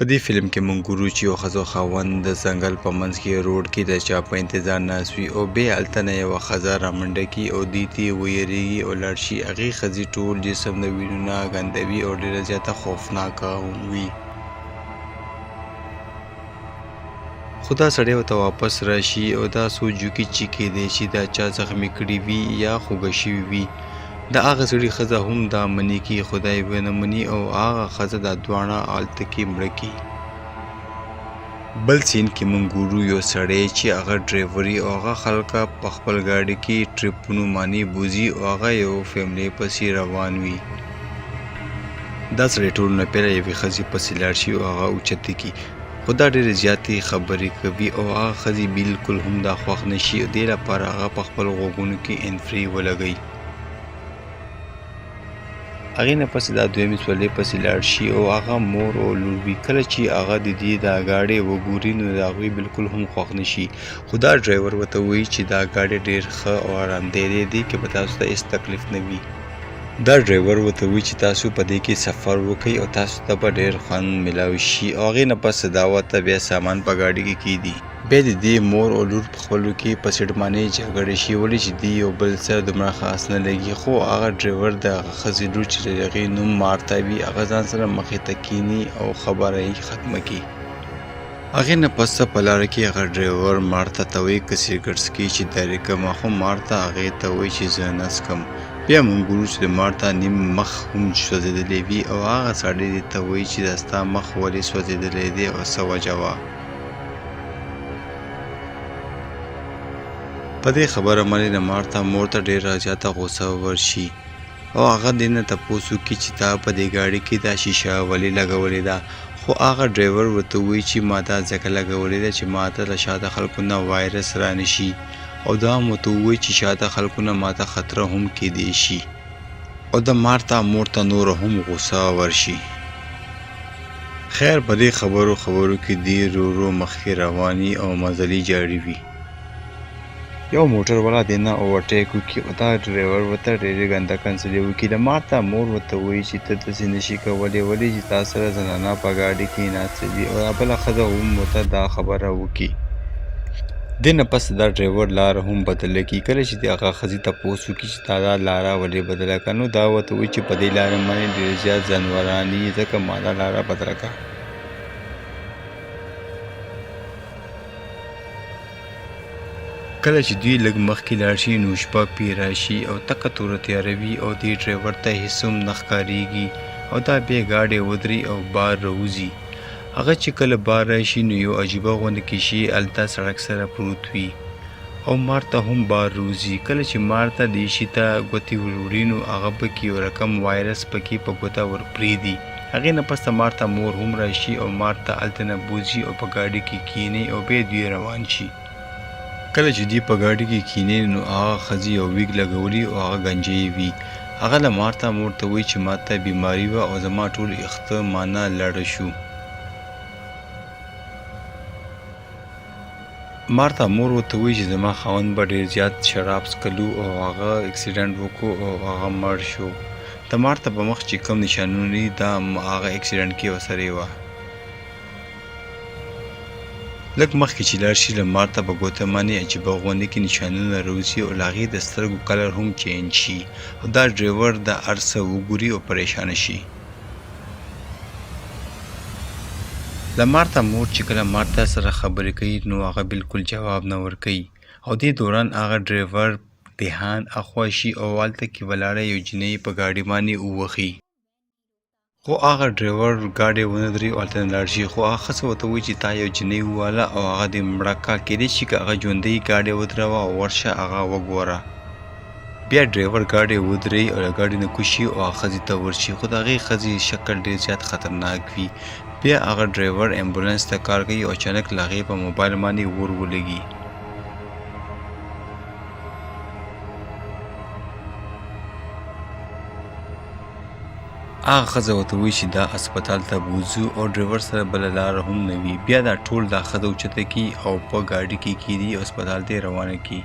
په دې فلم کې موږ ګورو چې یو ښځه او خاوند د ځنګل په منځ کې روډ کې د چا په انتظار ناست وي او بیا هلته نه یوه ښځه رامنډه کړي او دوی ترې ویریږي او لاړ شي. هغې ښځې ټول جسم د وینو نه ګنده وي او ډېره زیاته خوفناکه هم وي. خو دا سړی ورته واپس راشي او دا سوچ وکړي چې کیدای شي دا چا زخمي کړي وي یا خوږه شوي وي. د هغه سړي ښځه هم دا مني کی خدای ونه مني او هغه ښځه دا دواړه هلته کې مړه کی. بل سین کې مونږ ګورو یو سړی چې هغه ډرایور وي او هغه خلک په خپل ګاډي کې ټریپونو معنی بوځي او هغه یو فیملی پسې روان وي. دا سړی ټولو نه پهله یوې ښځې پسې لاړ شي او هغه اوچته کړي خو دا ډېرې زیاتې خبرې کوي او هغه ښځې بلکل هم دا خوښ نه شي او دې لپاره هغه په خپل غوږونو کې انفري ولګوي. هغې نه پس دا دویمې سورلۍ پسې لاړ شي او هغه مور او لور وي. کله چې هغه د دې دا ګاډی وګوري نو د هغوی بالکل هم خوښ نه شي، خو دا ډرایور ورته وایي چې دا ګاډی ډېر ښه او ارامده دی، دې کې به تاسو ته هېڅ تکلیف نه وي. دا ډرایور ورته وایي چې تاسو په دې کې سفر وکړئ او تاسو ته به ډېر خوند ملاو شي، او هغې نه پس دا ورته بیا سامان په ګاډي کې کېږدي. بیا د دې مور او لور په خپلو کې په سیټ باندې جګړه شي، ولې چې دوی یو بل سره دومره خاص نه لګي. خو هغه ډرایور د هغه ښځې لور چې د هغې نوم مارتا وي هغه ځان سره مخې ته کیني او خبره یې ختمه کړي. هغې نه پس په لاره کې هغه ډرایور مارتا ته وایي که سګرټ څکې چې درې کړم، خو مارتا هغې ته وایي چې زه نه څکم. بیا موږ ګورو چې د مارتا نیم مخ هم سوځېدلی وي او هغه سړی دې ته وایي چې دا ستا مخ ولې سوځېدلی دی او څه وجه وه. په دې خبره باندې د مارتا مور ته ډېره زیاته غوسه ورشي او هغه دې نه تپوس وکړي چې تا په دې ګاډي کې دا شیشه ولې لګولې ده، خو هغه ډرایور ورته ووایي چې ما دا ځکه لګولې ده چې ماته له شاته خلکو نه وایرس رانشي او دا هم ورته ووایي چې شاته خلکو نه ماته خطره هم کیدی شي او د مارتا مور ته نوره هم غوسه ورشي. خیر په دې خبرو خبرو کې دی رو رو مخکې روان وي او مزلي جاري وي. یو موټر والا دې نه اوورټیک وکړي او دا ډرایور ورته ډېرې ګنده کنځلې وکړي. د مارتا مور ورته وایي چې ته داسې نه شي کولی، ولې چې تا سره زنانه په ګاډي کې ناسته وي او دا بله ښځه هم ورته دا خبره وکړي. دې نه پس دا ډرایور لاره هم بدله کړي. کله چې د هغه ښځې تپوس وکړي چې تا دا لاره ولې بدله کړه، نو دا ورته وایي چې په دې لاره باندې ډېر زیات ځناوران دي، ځکه ما دا لاره بدله کړه. کله چې دوی لږ مخکې لاړ شي نو شپه پرې راشي او تکه توره تیاره وي او دې ډرایور ته هېڅ هم نه ښکارېږي او دا بیا ګاډی ودري او بار راوځي. هغه چې کله بار راشي نو یو عجیبه غوندې کیشي هلته سړک سره پروت وي او مارته هم بار روزي. کله چې مارته دې شي ته ګوتې وروړي نو هغه پکې یو رقم وایرس پکې په ګوته ورپرېږدي. هغې نه پس د مارتا مور هم راشي او مارتا هلته نه بوځي او په ګاډي کې کیني او بیا دوی روان شي. کله چې دوی په ګاډي کې کیني نو هغه ښځې یو ویګ لګولي او هغه ګنجۍ وي. هغه له مارتا مور ته وایي چې ماته بیماري وه او زما ټول اخته مانه لړه شو. مارتا مور ورته وایي چې زما خاوند به ډېر زیات شراب څکلو او هغه اکسیډنټ وکړو او هغه مړ شو. د مارتا په مخ چې کوم نشانونه دي دا هغه اکسیډنټ کې ورسره وه. لږ مخکې چې لاړ شي له مارتا په ګوته باندې عجیبه غوندې کې نشانونه راوځي او له هغې د سترګو کلر هم چینج شي او دا ډرایور دا هر څه وګوري او پریشانه شي. له مارتا مور چې کله مارتا سره خبرې کوي نو هغه بالکل جواب نه ورکوي او دې دوران هغه ډرایور دهان اخوا شي او هلته کې ولاړه یو جینۍ په ګاډي باندې ووهي. خو هغه ډرایور ګاډی ونه دري او هلته نه لاړ شي، خو هغه ښځه ورته وایي چې تا یو جینۍ ووهله او هغه دې مړه کړه، کیدای شي که هغه ژوندۍ ګاډی ودروه او ورشه هغه وګوره. بیا ډرایور ګاډی ودروي او له ګاډي نه کوز شي او هغه ښځې ته ورشي، خو د هغې ښځې شکل ډېر زیات خطرناک وي. بیا هغه ډرایور امبولانس ته کار کوي او اچانک له هغې په موبایل باندې اور ولګي. هغه ښځه ورته وایي چې دا هسپتال ته بوځو او ډرایور سره بله لاره هم نه وي. بیا دا ټول دا ښځه اوچته کړي او په ګاډي کې کیږدي او هسپتال ته یې روانه کړي.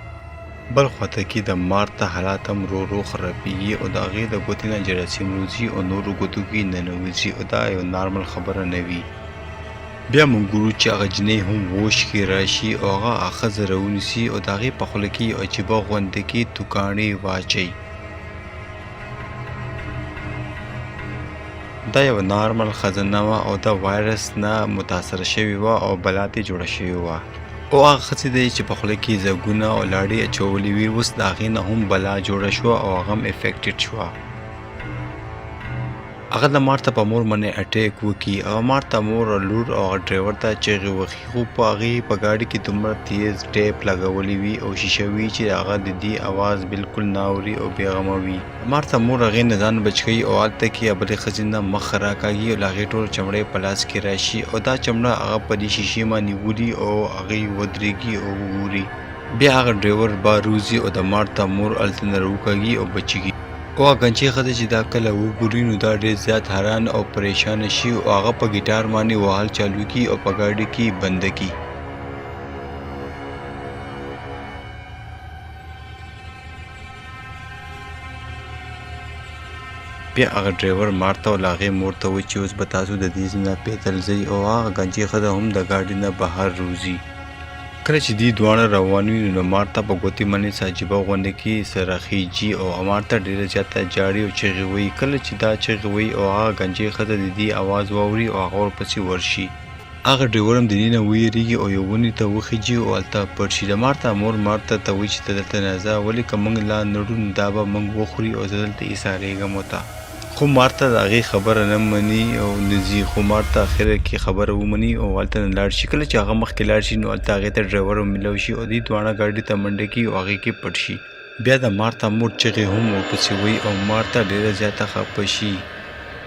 بل خواته کې د مارتا حالات هم ورو ورو خرابیږي او د هغې د ګوتې نه جراثیم روځي او نورو ګوتو کې ننوځي او دا یو نارمل خبره نه وي. بیا موږ ګورو چې هغه جینۍ هم هوش کې راشي او هغه ښځه راونیسي او د هغې په خوله کې یو عجیبه غوندې کې توکاڼې واچوي. دا یوه نارمل ښځه نه وه او دا وایرس نه متاثره شوې وه او بلا ترې جوړه شوې وه. او هغه ښځې ته یې چې په خوله کې ځګونه او لاړې اچولې وې، اوس د هغې نه هم بلا جوړه شوه او هغه هم افیکټډ شوه. هغه د مارتا په مور باندې اټیک وکي او مارتا مور او لور او هغه ډرایور ته چغې وخي، خو په هغې په ګاډي کې دومره تیز ټیپ لګولې وي او شیشه وي چې هغه د دې اواز بالکل نه اوري او بېغمه وي. مارتا مور هغې نه ځان بچ کوي او هلته کې بلې ښځې نه مخ راکاږي او له هغې ټوله چمړه یې په لاس کې راشي او دا چمړه هغه په دې شیشې باندې ولي او هغې ودرېږي او وګوري. بیا هغه ډرایور باروزي او د مارتا مور هلته نه راوکاږي او بچ کړي. او هغه ګنجۍ ښځه چې دا کله وګوري نو دا ډېر زیات حیران او پریشانه شي او هغه په ګیټار باندې وهل چالو کړي او په ګاډي کې یې بنده کړي. بیا هغه ډرایور مارتا او له هغې مور ته وایي چې اوس به تاسو د دې ځای نه پیدل ځئ او هغه ګنجۍ ښځه هم د ګاډي نه بهر روځي. کله چې دوی دواړه روان وي نو د مارتا په ګوتې باندې څه عجیبه غونډه کې څه راخیژي او مارتا ډېره زیاته ژاړي او چغې وهي. کله چې دا چغې وهي او هغه ګنجۍ ښځه د دې اواز واوري او هغه ورپسې ورشي. هغه ډریور هم د دې نه ویریږي او یو ونې ته وخیژي او هلته پټ شي. د مارتا مور مارتا ته وایي چې ته دلته نه ځه، ولې که موږ لا نړو نو دا به موږ وخوري او زه دلته ایسارېږم ورته. خو مارتا د هغې خبره نه مني او نه ځي، خو مارتا اخره کې خبره ومني او هلته نه لاړ شي. کله چې هغه مخکې لاړ شي نو هلته هغې ته ډرایور هم ملاو شي او دوی دواړه ګاډي ته منډه کړي او هغې کې پټ شي. بیا د مارتا مور چغې هم ورپسې وهي او مارتا ډېره زیاته خپه شي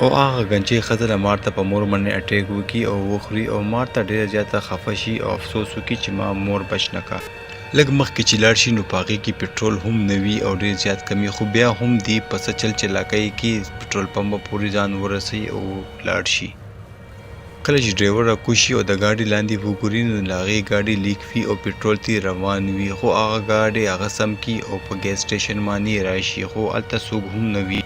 او هغه ګنجۍ ښځه له مارتا په مور باندې اټیک وکړي او وخوري او مارتا ډېره زیاته خفه شي او افسوس وکړي چې ما مور بچ نه کړه. لږ مخکې چې لاړ شي نو په هغې کې پټرول هم نه وي او ډېر زیات کمي، خو بیا هم دی په څه چل چلاکۍ کې پټرول پمپ پورې ځان ورسوي او لاړ شي. کله چې ډرایور راکوز شي او د ګاډي لاندې وګوري نو له هغې ګاډي لیک وي او پټرول ترې روان وي، خو هغه ګاډی هغه سم کړي او په ګیس سټیشن باندې راشي، خو هلته څوک هم نه وي.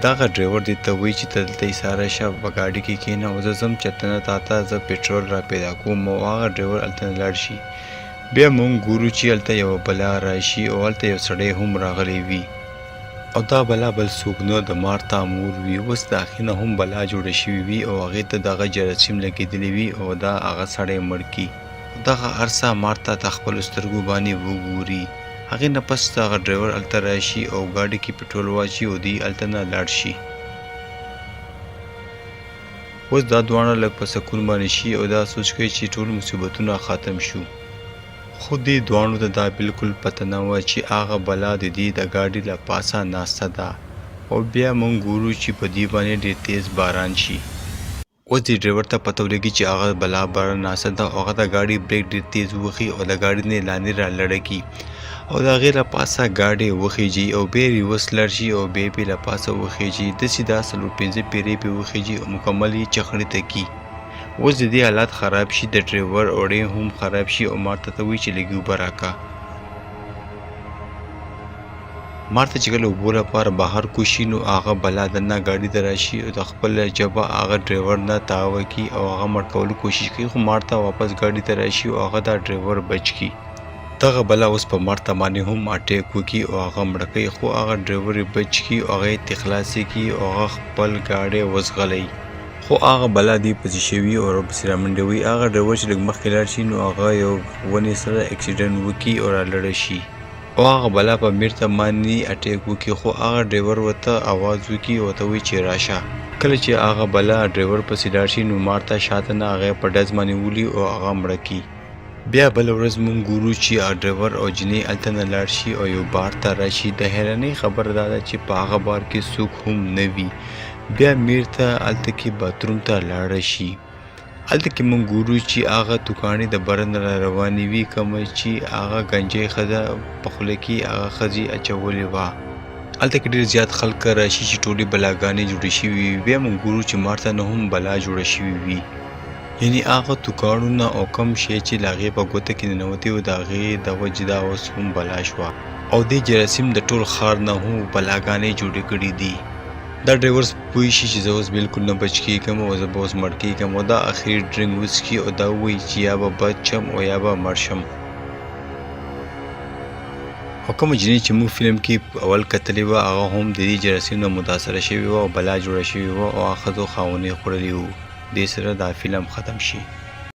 دغه ډرایور دې ته وایي چې ته دلته ایساره شه، په ګاډي کې کښېنه او زه ځم چېرته نه تاته زه پټرول را پیدا کوم او هغه ډرایور هلته نه لاړ شي. بیا مونږ ګورو چې هلته یوه بلا راشي او هلته یو سړی هم راغلی وي او دا بلا بل څوک نه د مارتا مور وي. اوس د هغې نه هم بلا جوړه شوې وي او هغې ته دغه جراثیم لګېدلي وي او دا هغه سړی مړ کړي. او دغه هر څه مارتا ته خپلو سترګو باندې وګوري. هغې نه پس دغه ډرایور هلته راشي او ګاډي کې پټرول واچي او دوی هلته نه لاړ شي. اوس دا دواړه لږ په سکون باندې شي او دا سوچ کوي چې ټول مصیبتونه ختم شو. خو دې دواړو ته دا بالکل پته نه وه چې هغه بلا د دې د ګاډي له پاسه ناسته ده او بیا مونږ ګورو چې په دې باندې ډېر تېز باران شي. اوس دې ډرایور ته پته ولګي چې هغه بلا بره ناسته ده او هغه د ګاډي بریک ډېر تېز وخي او د ګاډي نه یې لاندې رالړه کړي او د هغې له پاسه ګاډی وخیژي او بیا ریورس لاړ شي او بیا پې له پاسه وخیژي. داسې دا څلور پنځه پیرې پې وخیژي او مکمل یې چخڼي ته کړي. اوس د دې حالات خراب شي، د ډرایور اوړې هم خراب شي او مارتا ته وایي چې لږې اوبه راکه. مارتا چې کله اوبو لپاره بهر کوز شي نو هغه بلا دننه ګاډي ته راشي او د خپله ژبه هغه ډرایور نه تاوه کړي او هغه مړ کولو کوشش کوي، خو مارتا واپس ګاډي ته راشي او هغه دا ډرایور بچ کړي. دغه بلا اوس په مارتا باندې هم اټیک وکړي او هغه مړه کوي، خو هغه ډرایور یې بچ کړي او هغه یې ترې خلاصې کړي او هغه خپل ګاډی وځغلوي. خو هغه بلا دې پسې شوي او ورپسې رامنډې وهي. هغه ډرایور چې لږ مخکې لاړ شي نو هغه یو ونې سره اکسیډنټ وکړي او رالړه شي او هغه بلا په میرته باندې اټیک وکړي، خو هغه ډرایور ورته اواز وکړي او ورته وایي چې راشه. کله چې هغه بلا ډرایور پسې لاړ شي نو مارتا شاته نه هغه په ډز باندې ولي او هغه مړه کړي. بیا بله ورځ مونږ ګورو چې هغه ډرایور او جینۍ هلته نه لاړ شي او یو بار ته راشي. د حیرانۍ خبره دا ده چې په هغه بار کې څوک هم نه وي. بیا میرته هلته کې باتروم ته لاړه شي. هلته کې مونږ ګورو چې هغه توکاڼې د بره نه را روانې وي، کومه چې هغه ګنجۍ ښځه په خوله کې هغه ښځې اچولې وه. هلته کې ډېر زیات خلک راشي چې ټولې بلاګانې جوړې شوي وي. بیا مونږ ګورو چې مارتا نه هم بلا جوړه شوې وي، یعنی هغه توکاڼونه او کوم شی چې له هغې په ګوته کې ننوتی و د هغې د وجې دا اوس هم بلا شوه. او دې جراثیم د ټول ښار نه هم بلاګانې جوړې کړې دي. دا ډرایور پوه شي چې زه اوس بالکل نه بچ کیږم او زه به اوس مړ کیږم، او دا اخري ډرینګ وڅښي او دا ووایي چې یا به بچ شم او یا به مړ شم. او کومه جینۍ چې موږ فلم کې اول کتلې وه هغه هم د دې جراثیم نه متاثره شوې وه او بلا جوړه شوې وه او هغه ښځو خاوندې خوړلي وو. دې سره دا فلم ختم شي.